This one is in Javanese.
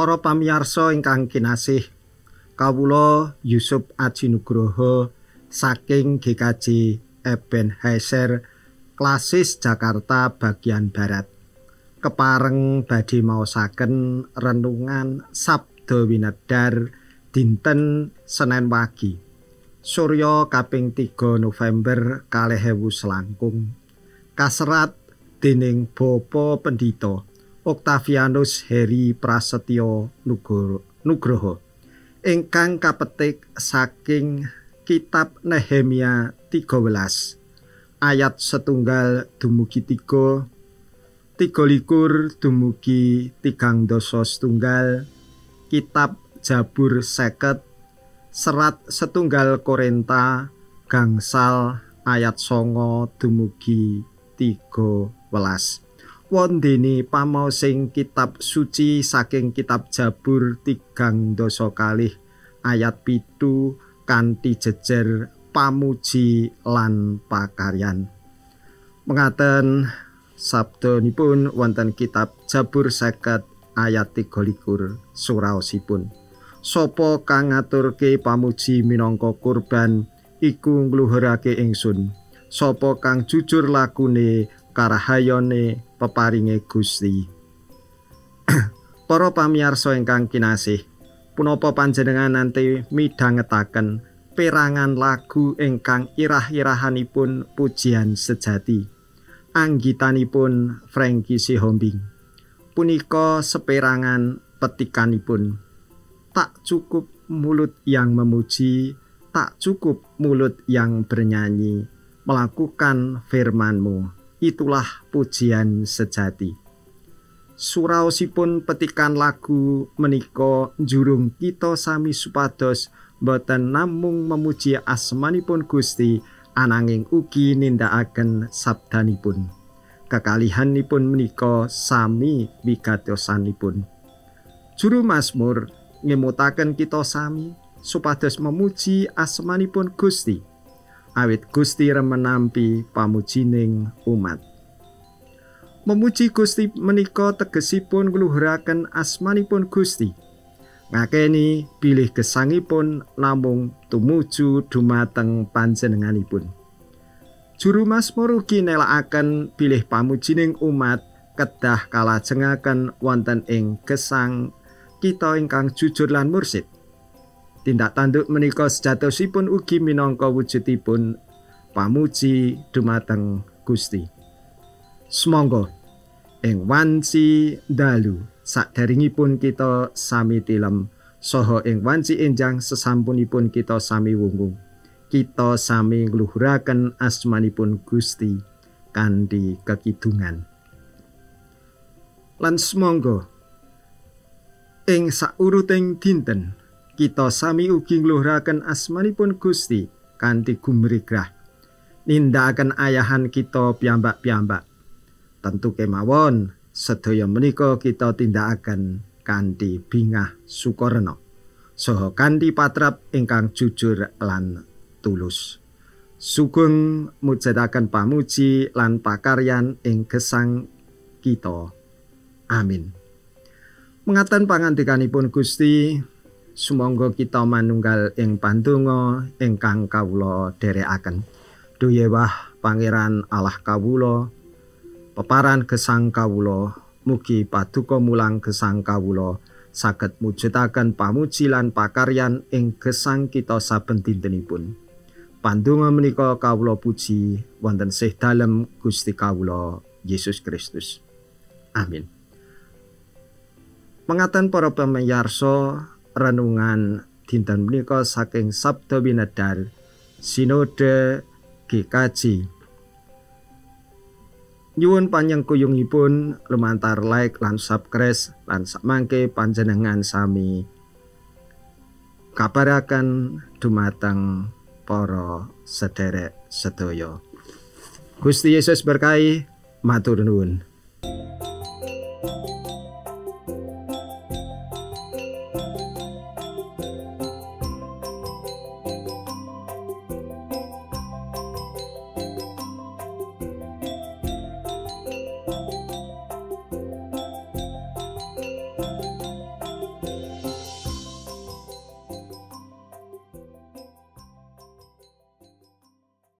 Para pamiyarsa ingkang kinasih, kawula Yusuf Aji Nugroho saking GKJ Ebenhaezer Klasis Jakarta bagian Barat. Kepareng badhe maosaken renungan Sabda Winedhar dinten Senen Wage, Surya kaping 3 November 2000 kaserat dening Bapak Pendhita Oktavianus Heri Prasetyo Nugroho ingkang kapetik saking Kitab Nehemia 13 ayat setunggal dumugi 3, 23 dumugi 31, Kitab Jabur 50, Serat setunggal Korinta gangsal ayat 9 dumugi 13. Wondene pamaosing kitab suci saking kitab Jabur 32 ayat 7 kanthi jejer pamuji lan pakaryan. Mengaten sabdanipun wonten kitab Jabur 50 ayat 23 suraosipun. Sapa kang ngaturke pamuji minangka kurban iku ngluhurake ingsun. Sapa kang jujur lakune karahayone peparinge Gusti. Para pamiyarsa ingkang kinasih, punapa panjenengan nanti midhangetaken perangan lagu ingkang irah-irahanipun pujian sejati anggitanipun Franky Sihombing. Punika seperangan petikanipun. Tak cukup mulut yang memuji, tak cukup mulut yang bernyanyi, melakukan firman-Mu, itulah pujian sejati. Suraosipun petikan lagu menika njurung kita sami supados boten namung memuji asmanipun Gusti, ananging ugi nindakaken sabdanipun. Kekalihanipun menika sami wigatosanipun. Juru Mazmur ngemutaken kita sami supados memuji asmanipun Gusti, awit Gusti remen nampi pamujining umat. Memuji Gusti menika tegesipun ngluhuraken asmanipun Gusti, ngakeni bilih gesangipun namung tumuju dumateng panjenenganipun. Juru Mazmur ugi nelakaken bilih pamujining umat kedah kalajengaken wonten ing gesang kita ingkang jujur lan mursid. Tindak tanduk menika sejatosipun ugi minangka wujudipun pamuji dumateng Gusti. Sumangga ing wanci dalu saderengipun kita sami tilem saha ing wanci enjang sesampunipun kita sami wungu, kita sami ngluhuraken asmanipun Gusti kanthi kekidungan. Lan sumangga ing sauruting dinten kita sami ugi ngluhuraken asmanipun Gusti kanthi gumregrah, nindakaken ayahan kita piyambak-piyambak. Tentu kemawon sedaya menika kita tindakaken kanthi bingah sukarena saha kanthi patrap ingkang jujur lan tulus. Sugeng mujudaken pamuji lan pakaryan ing gesang kita. Amin. Mengaten pangandikanipun Gusti, sumangga kita manunggal ing pandonga ingkang kawula dherekaken. Duh Yewah Pangeran Allah kawula, peparan gesang kawula, mugi paduka mulang gesang kawula saged mujudaken pamuji lan pakaryan ing gesang kita saben dintenipun. Pandonga menika kawula puji wonten sih dalem Gusti kawula Yesus Kristus. Amin. Mengaten para pamiyarsa, renungan dinten menika saking Sabda Winedhar Sinode GKJ. Nyuwun panyengkuyungipun lumantar like lan subscribe lan sakmangke panjenengan sami kabaraken dumateng para sederek sedaya. Gusti Yesus berkahi, matur nuwun.